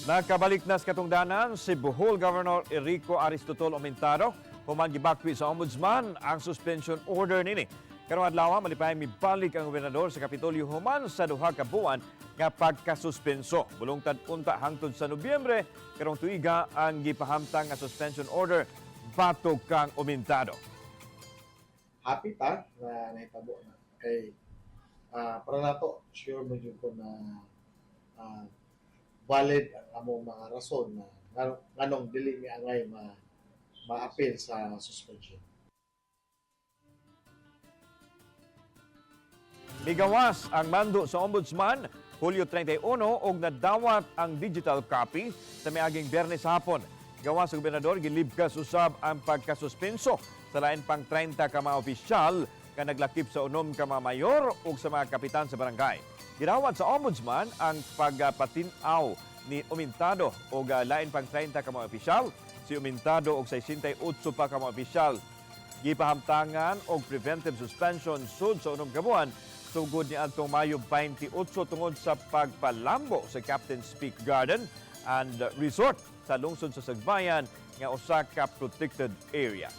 Nakabalik na sa katungdanan si Bohol Governor Enrico Aristotol Aumentado human gibakwi sa Ombudsman ang suspension order nini. Karong adlaw, malipay mibalik ang gobernador sa Kapitolyo human sa 2 ka buwan nga pagkasuspenso. Bulungtad unta hangtod sa Nobyembre karong tuiga ang gipahamtang nga suspension order batok kang Aumentado. Happy ta na nahitabo na kay para nato sure mo jud ko na valid ang among mga rason na nganong dili mi angay ma ma-appeal sa suspension. Migawas ang mando sa Ombudsman Hulyo 31 og nadawat ang digital copy sa miaging Biyernes hapon. Gawas sa gobernador, gilibkas usab ang pagkasuspenso sa lain pang 30 ka mga opisyal nga naglakip sa 6 ka mga mayor ug sa mga kapitan sa barangay. Gidawat sa Ombudsman ang pagpatin-aw ni Umentado og lain pang 30 ka mga opisyal. Si Umentado og 68 pa ka mga opisyal gipahamtangan og preventive suspension sud sa 6 ka buwan sugod ni adtong Mayo 28 tungod sa pagpalambo sa Captain's Peak Garden and Resort sa lungsod sa Sagbayan nga usa ka protected area.